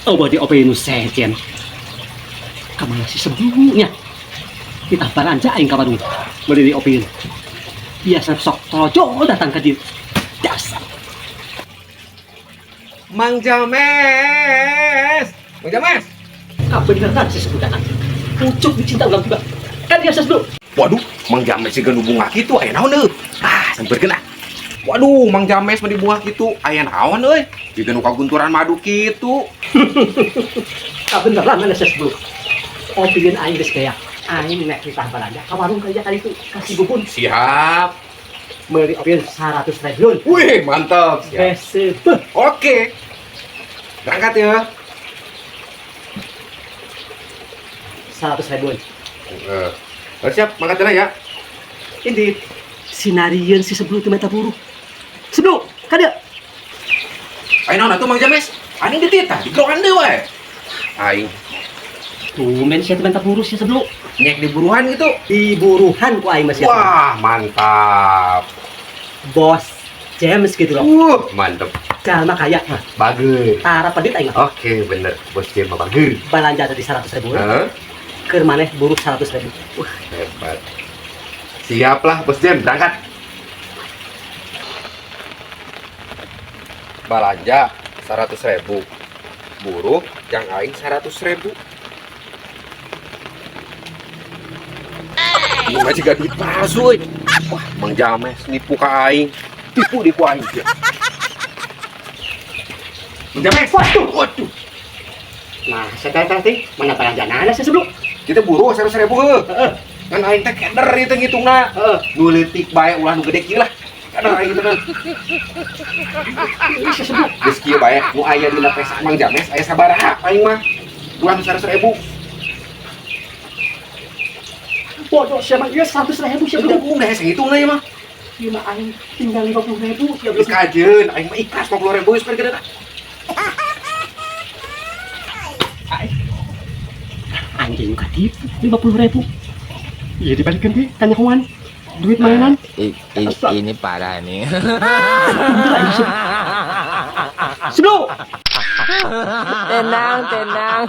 Oh, di ope nu sejen. Kamana si sebelumnya? Kita balanja aing ka warung. Meuli di opein. Biasa sok tojo datang ka dieu. Dasar. Mang James. Mang James. Kabeneran si Seblu datang. Pucuk dicinta ulang juga. Kan biasa Seblu. Waduh, Mang James siga nu bunga kitu aya naon euy? Ah, sampeurkeun ah. Waduh, Mang James mah di bunga kitu aya naon euy? Jiga nu kagunturan madu kitu. Kabeneran mana si Seblu. Opieun aing geus gaya. Aing nek kita balanja ka warung kaya kali itu kasih bubun. Siap. Meuli opieun 100 ribuan. Wih, mantap. Siap. Besebeh. Oke. Berangkat ya. 100 ribuan. Heeh. Oh, siap, mangkat jalan ya. Ini sinarieun si Seblu teu meta buruh. Seblu, kada. Ayo naon atuh Mang James? Aing dititah, digerokan deui wae. Aing Tumben sia teu menta buruh si Seblu. Nyek di buruhan gitu. Di buruhan ku aing mah sia. Wah, mantap. Bos James gitu loh. Mantap. Jalma kaya. Bagus. Tara pedit aing mah. Oke, bener. Bos James mah bagus. Balanja tadi 100 ribu. Hah? Keur maneh buruh 100 ribu. Wah, hebat. Siaplah Bos James, berangkat. Balanja 100 ribu. Buruh yang aing 100 ribu. Ini mah jiga duit palsu euy. Wah, Mang James nipu ka aing. Tipu di ku aing dia. Mang James, Waduh. Waduh. Nah, saya teh mana balanjana sia Seblu? Kita buruh 100 ribu heuh. Heeh. Kan aing teh keder ieu teh ngitungna. Heeh. Nu leutik bae ulah nu gede kieu lah. Keder aing teh. Ini sia Seblu. Geus kieu bae nu aya dina pesak Mang James aya sabaraha aing mah. Ulah nu 100 ribu. Bodoh sia mah ieu 100 ribu sia Udah Seblu. bung deh ngitungna ieu mah. Ieu mah aing tinggal 50 ribu sia Geus Seblu. kajeun aing mah ikhlas 50 ribu geus gede. Anjing katipu 50 ribu. Iya dibalikin deh, tanya kawan. Duit mainan. Ini parah nih. Seblu. Tenang, tenang.